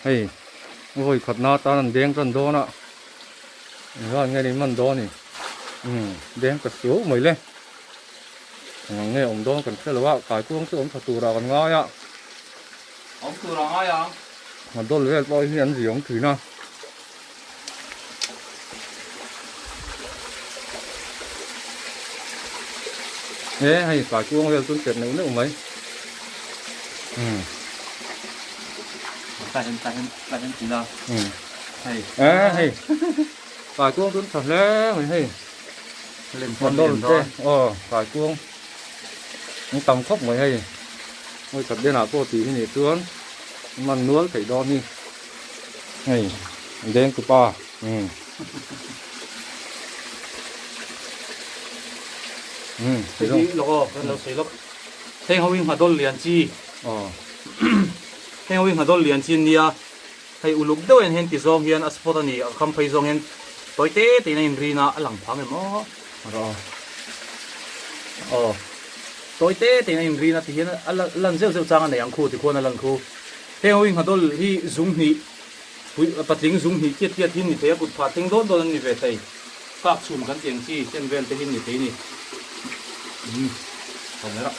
Hei vawi khatna atan an deng tan dawn a, engzat nge ni man dawn ni? Umm deng ta suau mai le. Eng ang nge awm dawn kan hre lo a, kaikuang chu awm tha turah kan ngai a. Awm tur a ngai ang. A dawl vel pawh hi an ziawng thin a. He hei kaikuang vel chu an tet neuh neuh mai. Umm. Tah hian tah hian tah hian tih la. Umm. Hei. E hei kaikuang chu an tha hle mai hei. Lem pawn dawl te aw kaikuang an tam khawp mai hei. Hei khat denah pawh tih hi nih chuan man nual theih dawn hi. Hei deng tu pa umm umm hei hi lawk aw kan lo sawi lawk heng ho hi nghadawl lian chi aw heng ho hi nghadawl lian chi an nia hei uluk deuh en hian ti zawng hian a spot a ni a kham phei zawng hian tawi te te in a inrin a a lang phang em aw rawh aw tawi te te in a inrin a ti hian a lan zeuh zeuh chang a nei ang khu tikhuan a lan khu. Heng ho hi nghadoll hi zung hnih pui patling zung hnih chiat chiat hi ni thei a, kut phah thleng dawn dawn an ni ve thei. Kak chhum kan tih ang chi chen vel te hi ni thei a ni. Umm. Tho mai rawh.